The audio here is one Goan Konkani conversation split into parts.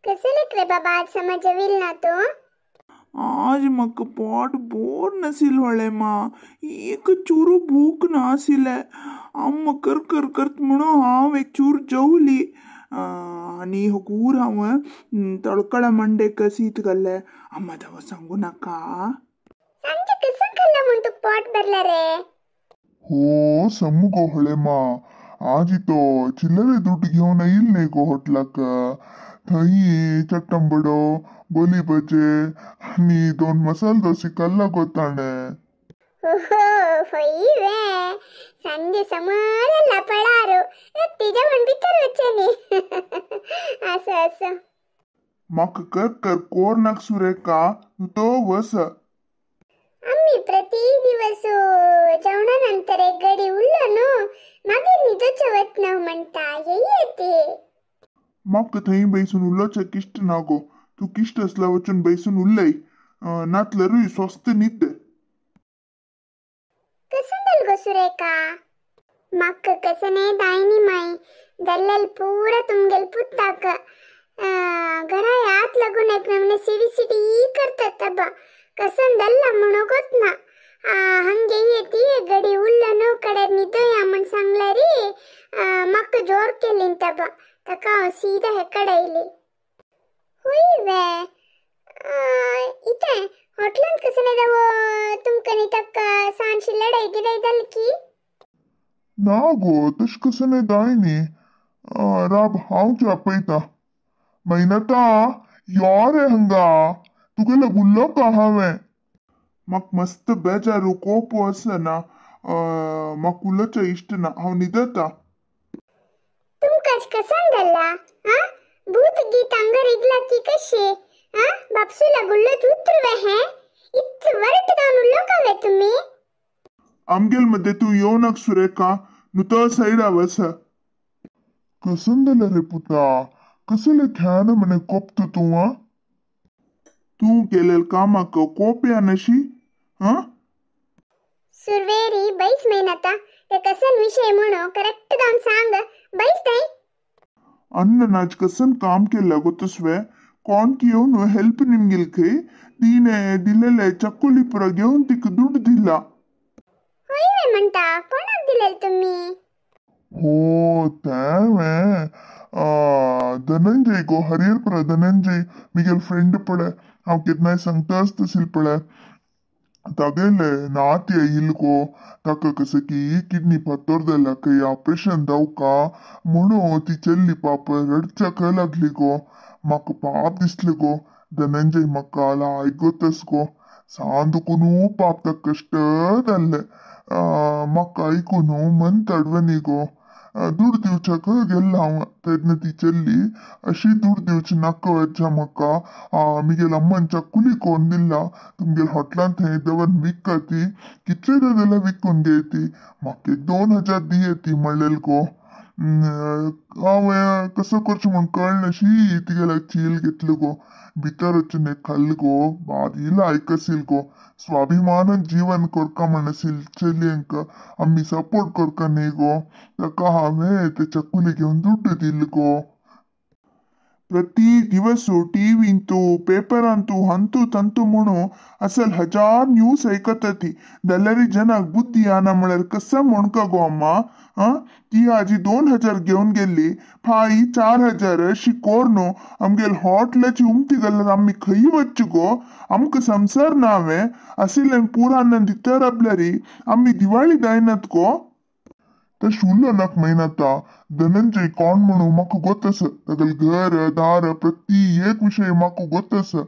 कसलेक रे बाबा आज समज जेवील ना तूं? आज म्हाका पोट बोर नाशिल्लें होळे मा, एक चूरू भूक नाशिल्लें. अम्मा कर कर करत म्हणून हांव एक चूर जेवली आनी हगूर हांव तळकळा मंडेक शीत घाल्लें. अम्मा दावा सांगू नाका. सांजे कसं खाल्लं म्हण तू पोट भरलं रे? हो समू गो होळे मा, आज तो चिल्लरे दुड्ड घेवन येईल न्ही गो हॉटलाक. थंय चट्टंबडो गोली भजे आनी 2 मसाल दोसे खाल्ला गो ताणें. ओहो होय वे, सांजे समोर लपळारो तिच्या म्हण भितर वचनी. असं असं म्हाका कर कर कोर नाक सुरेखा, तो वस. आम्ही प्रति दिवस जेवणानंतर एक गडी उरलो न्हू, मागीर न्हिदोचें वतना म्हणटा येते. म्हाका थंय बैसून उलोवचें किश्ट ना गो, तूं किश्ट आसल्यार वचून बैसून उलय, नातल्यारूय स्वस्त न्हिद. कसं जाल गो सुरेखा? म्हाका कसं नाही दायनी माई दल्लेल पूरा तुमगेल पुताक घरा यात लागून एक नमने सिडी सिडी करतात अब्बा. कसं दल्ला म्हणू गोत ना. हंगे येती गडी उल्लನು ಕಡೆ ನಿದ್ದೋಯ म्हण सांगल्यारी म्हाका जोर केली तबा ताका हांव सीधा हेकडे येयली. होय वे, इतें हॉटलांत कसं नाही जावं तुमकां न्ही ताका सांजशी लढाई गिडाई जाली की? ना गो तशें कसं नाही जाय न्ही. राब हांव आपयता. मैनाता यो रे हंगा, तुगेलो उल्लो का हांवें. म्हाका मस्त बेजारू कोप आसना, म्हाका उलोवचें इश्ट ना, हांव न्हिदता. तुमकांच कसान जाल्ला आ? भूत गीत हांगा रिगला की कशें आ? बापसूला गुल्लोच उतरुवे हें इतलें वरट जावन उल्लो का वे तुमी? आमगेल मध्ये तूं येवं नाका सुरेखा, न्हू तो सायडा वस. कसं जालें रे पुता, कसले ख्यान म्हणे कोपता तूं? आ तूं केलेल कामाक कोप येनाशी? हा सुरवेरी बैस मेहनता ते कसन विषय म्हणून करेक्ट जावन सांग बैस थंय. अण्णन आज कसन काम केला गो तसवे, कोण की येवन हेल्प निमगेल खंय, तिणे दिलेले चक्कोली पुरा घेवन तिका दुड दिला. होय वे म्हणटा, कोणाक दिलेल तुमी? हो तें धनंजय गो, हरिहरपुरा धनंजय मिगेल फ्रेंड पळय, हांव केन्नाय सांगता आसता पळय. तागेले नाती येईल गो, ताका कसं की किडनी फातर जाल्या खंय, ऑपरेशन जावका म्हणून ती चल्ली पाप रडच्याक लागली गो. म्हाका पाप दिसलें गो, धनंजय म्हाका लायक गो, सांदुकून पाप ताका कश्ट जाल्लें. म्हाका आयकून मन तडवनी गो. दुड दिवच्याक गेल्लो हांव तेन्ना ती चल्ली अशी दुड दिवची नाका वच्चा म्हाका. मिगेल अम्मान चक्कुली कोण दिला तुमगेल हॉटलांत थंय दवर विक्का ती, कितले जाल्यार विकून घे ती, म्हाका 2000 दी ती म्हणलेल गो. हांवें कसो करचें म्हूण कळनाशी तिगेल्या चील घेतलो गो, भितर वचून एक खाल्लो गो, बारी लायक आशिल्लो गो. स्वाभिमानान जीवन करका म्हण आशिल्लें चलयांक आमी सपोर्ट करका न्ही गो, ताका हांवें ते चक्कुली घेवन दुड्ड दिल्लो गो. प्रति दिवस टीव्हींतू पेपरांतू हंतू तंतू म्हणून असल हजार न्यूज ऐकता ती, जाल्यार जनाक बुद्धी आना म्हळ्यार कसं म्हणका गो अम्मा? आ ती आजी 2000 घेवन गेल्ली, फाई 4000 अशी कोर न्हू आमगेल हॉटलाची उमती घाल्यार आमी खंय वच्चू गो? आमकां संवसार ना वे, आशिल्ल्यांक पुराणान दिता राबल्यारी आमी दिवाळी जायनात गो. तशें उलोवं नाका मैनाता, धनंजय कोण म्हणून म्हाका गोत आसा, तागेलें घर दार प्रति एक विशय म्हाका गोत आसा.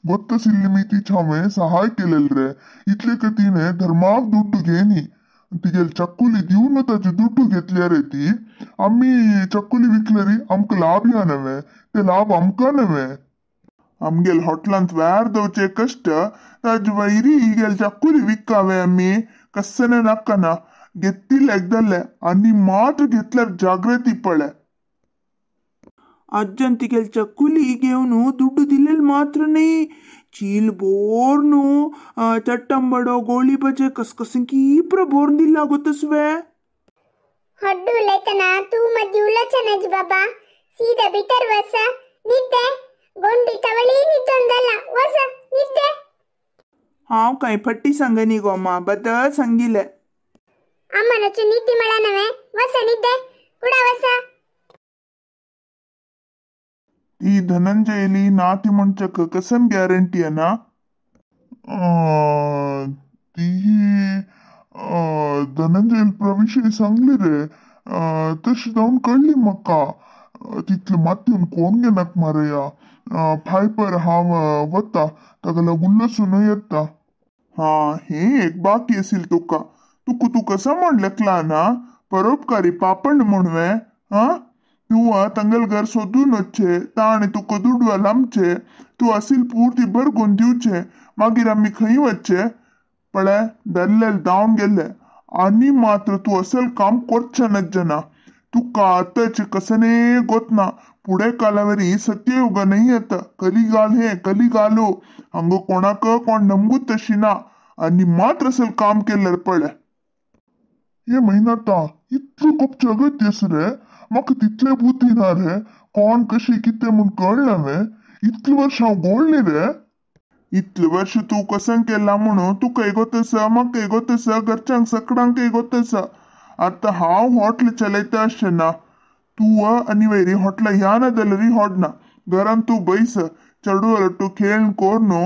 गोत आशिल्ली मी तिचें हांवें सहाय केलेलें रे, इतले का तिणें धर्माक दुड्ड घेयनी, तिगेली चक्कुली दिवन ताजे दुड्ड घेतल्या रे ती. आमी चक्कुली विकल्यारी आमकां लाभ या नव्हे, ते लाभ आमकां नव्हे. आमगेल हॉटलांत व्यार दवचे कश्ट ताजे वयरी हिगेल चक्कुली विक्कावे आमी कसने नाका घेतिल्ले एकदाले आनी मात्र घेतल्यार जागृती पळय. अज्जन तिगेल चक्कुली घेवन दुड्ड दिलेल मात्र न्ही, चील बोर्नु चट्टंबडो गोळी भजे कसकसिंकी प्र बोर्न दिला गो तसवे. हड्डू उलयतना तूं मदीं उलोवचें नाजी बाबा, सीधा भितर वस न्हिद. तवळी निद्दोंदला वस निद्दे. हांव कांय फट्टी सांगनी गो मा, बद्दल सांगिले. अम्मनच्चु निद्दी मळनवे, वस निद्दे कुडा वस. ती धनंजयली ना ती म्हणचक कसम गॅरंटी आहे ना? ती धनंजयल प्रविशय सांगली रे, तशी जावन कळ्ळी म्हाका. तितले मातयेन कोण घेनाक मारया. फायपर हांव वता ताका लागून लसून येता. हा हे एक बाकी असेल तुका, तुका तू कसं म्हणलेकला ना परोपकारी पापण म्हणवे. हा तूं तांगेल घर सोदून वचचे ताणे तुका दुडवा लांबचे, तूं असील पुर्ती भरगून दिवचे, मागीर आमी खंय वचचे? पळय दल्लेल धांवन गेले आनी मात्र तूं असल काम करचें नज्जना. तुका आतांचे कसने गोतना, पुढे कालावरी सत्ययुग नाही येता. कलिगाल हे कलिगालो, हांगा कोणाक कोण नमगूत तशी ना आनी मात्र असल काम केल्यार पळय. हे महिनाता इतलो कोपचे अगत्य रे, म्हाका तितले बुद्धी ना रे, कोण कशी कितें म्हूण कळना वे. इतले वर्ष हांव गोळ्ळी रे. इतले वर्ष तूं कसं केला म्हणून तुका गोत आसा, म्हाका गोत आसा, घरच्यांक सकडांकय गोत आसा. आतां हांव हॉटल चलयता अशें ना, तूं आनी वयरी हॉटला ह्या ना जाल्यार होडना. घरान तूं बैस चेडवा लट्टू खेळण कोर्नु,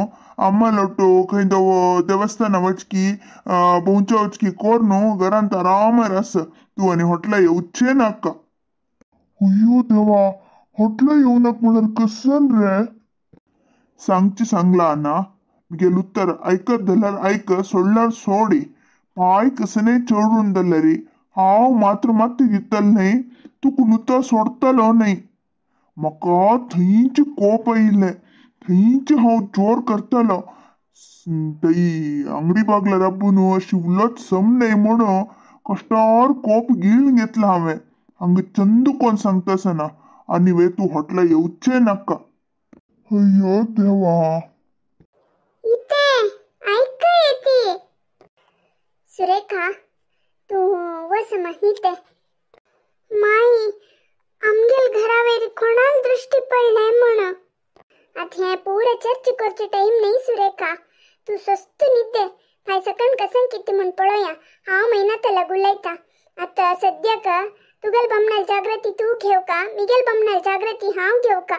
अम्मा लट्टू खंय देवस्थाना वचकी भोंवच्या वचकी कोर्नु घरांत आरामार आस तूं आनी हॉटला येवचें नाका. अय्यो देवा, हॉटला येवं नाका म्हळ्यार कसन रे? सांगचे सांगला ना मिगेल उत्तर आयकत जाल्यार आयक, सोडल्यार सोडी. पांय कसने चेडून जाल्यार हांव मात्र मात दितल न्हय, तुका नुतो सोडतलो न्हय. म्हाका थंयचे कोप आयिल्ले, थंयचे हांव जोर करतलो. थंय आंगडी बागला राबून अशी उलोत सम न्हय म्हणून कश्टार कोप गिळून घेतला हांवें. हांगा चंद कोण सांगता आसना आनी वे तूं हॉटला येवचें नाका. अय्यो देवा. इते ऐक येते सुरेखा, तूं वस माहिते. माई आमगेल घरावेर कोणाल दृष्टी पडलाय म्हण. आतां हें पुरा चर्च करचे टायम न्हय सुरेखा, तूं स्वस्त निद्दे. फाय सकण कसं कितें म्हण पळोवया. हांव म्हयन्यात लागू लायता. आतां सद्याक तुगेल बामणाल जागृती तूं घेवका, मिगेल बामणाल जागृती हांव घेवका.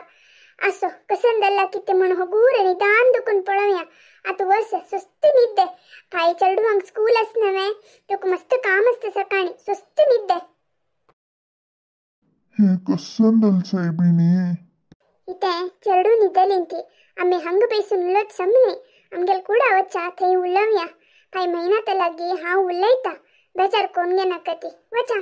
असो कसन जाल्ला कितें म्हण हगूर निदान दुखून पळोवया. आतां वस स्वस्त निद्दे. फाय चेडवांक स्कूल आसना वे, तुका मस्त काम आसता सकाळी, स्वस्त निद्दे. हे कसन जालें सायबिणी? इते चेडू निदलीं ती आमी हांगा बेसून उलोत समले. आमगेल कुडा वचा थंय उलोवया. फाय म्हयन्यात लागीं हांव उलयता, बेजार कोण घेनाका ती. वचा.